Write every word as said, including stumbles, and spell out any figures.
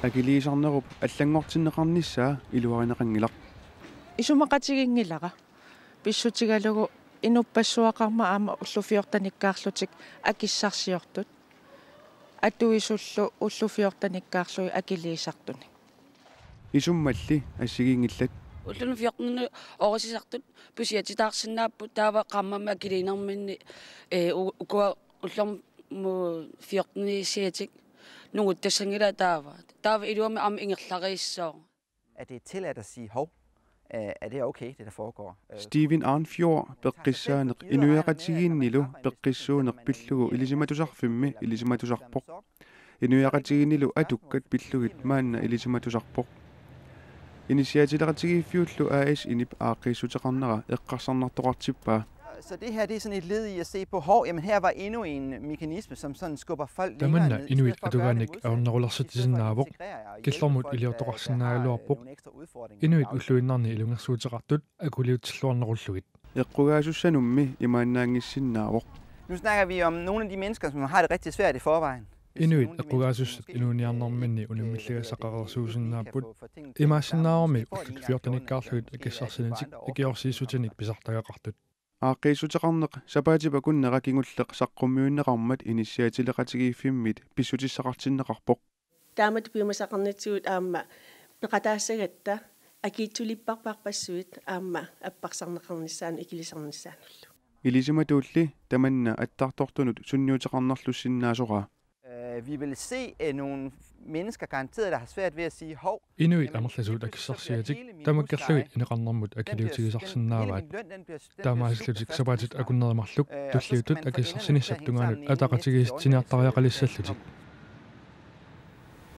Akiliisarnerup allanngortinneqarnissaa iluarineqanngilaq. Isumaqatiginngilara. Pissutigalugu inuppassuaqarmat aamma ullut fjortenikkaarlutik akissarsiortut. Atuisullu ullut fjortenikkaarlugit akiliisartunik. Isummalli assigiinngillat. Ulluni fjorteni orisisartut pusiatitaarsinnaapput taava qaammammik akiliinerminni, ee, u-, ukua ullormut fjorteniissiatik nunguttassanngilaa taava. Taava iluamik aamma ingerlariissooq. Er det tilladt at sige hov? Øh, er det okay, det der foregår? Øh, Steven Arnfjord peqqissaaneq inuiaqatigiinnilu peqqissuuneq pillugu ilisimatusarfimmi ilisimatusarpoq. Inuiaqatigiinnilu atukkat pillugit maanna ilisimatusarpoq. Inissiaatileqatigiiffiullu A/S Inip aaqqiissuteqarnera eqqarsarnartoqartippaa. Så det her, det er sådan et led i at se på, hov, jamen her var endnu en mekanisme, som sådan skubber folk længere ned, i stedet for at gøre det modsatte. Tamanna inuit atugaannik ajornarulersitsisinnaavoq. Killormut iliortoqarsinnaagaluarpoq. Inuit ulluinnarni ilungersuuteqartut akuliutsilluarnerullugit. Eqqugaasussanummi imaannaanngissinnaavoq. Nu snakker vi om nogle af de mennesker, som har det rigtig svært i forvejen. Inuit eqqugaasussat inuuniarnerminni unammilligassaqareersuusinnaapput. Imaassinnaavarmi ullut fjortenikkaarlugit akissarsinitik ikiorsiissutinik pisartagaqartut. Aaqqiissuteqarneq sapaatip akunnera kingulleq saqqummiunneqarmat inissiaatileqatigiiffimmit pissutissaqartinneqarpoq. Taamatut piumasaqarnitsigut aamma peqataassagatta akiitsulipparparpassuit aamma apparsarneqarnissaanut ikilisarnissaanullu. Ilisimatuulli tamanna attartortunut sunniuteqarnerlussinnaasoraa. Øh, vi vil se, øh, nogle mennesker garanteret, der har svært ved at sige, hov, inuit amerlasuut akissarsiatik tamakkerlugit ineqarnermut akiliutigisarsinnaavaat. Taamaasillutik sapaatit akunneri marluk tulliuttut akissarsinissap tungaanut ataqatigiissitsiniartariaqalissallutik.